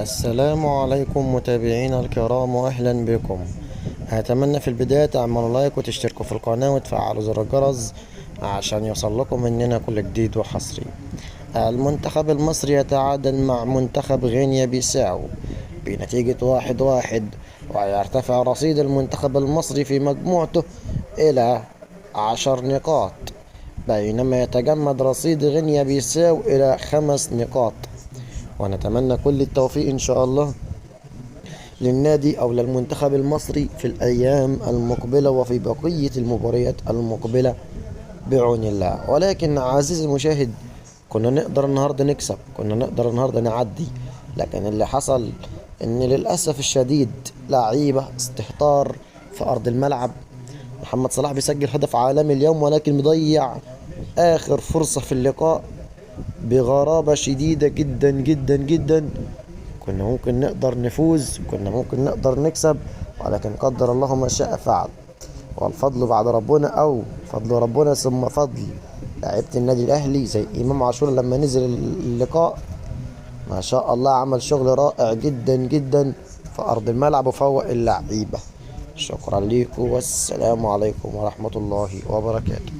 السلام عليكم متابعينا الكرام واهلا بكم. اتمنى في البداية تعملوا لايك وتشتركوا في القناة وتفعلوا زر الجرس عشان يوصل لكم مننا كل جديد وحصري. المنتخب المصري يتعادل مع منتخب غينيا بيساو بنتيجة 1-1، ويرتفع رصيد المنتخب المصري في مجموعته إلى 10 نقاط، بينما يتجمد رصيد غينيا بيساو إلى 5 نقاط. ونتمنى كل التوفيق إن شاء الله للنادي أو للمنتخب المصري في الأيام المقبلة وفي بقية المباريات المقبلة بعون الله. ولكن عزيزي المشاهد، كنا نقدر النهاردة نكسب، كنا نقدر النهاردة نعدي، لكن اللي حصل إن للأسف الشديد لعيبة استهتار في أرض الملعب. محمد صلاح بيسجل هدف عالمي اليوم، ولكن مضيع آخر فرصة في اللقاء بغرابة شديدة جدا جدا جدا. كنا ممكن نقدر نفوز، كنا ممكن نقدر نكسب، ولكن قدر الله ما شاء فعل. والفضل بعد ربنا، أو فضل ربنا ثم فضل لعيبة النادي الأهلي زي إمام عاشور لما نزل اللقاء ما شاء الله عمل شغل رائع جدا جدا في أرض الملعب وفوق اللعيبة. شكرا لكم والسلام عليكم ورحمة الله وبركاته.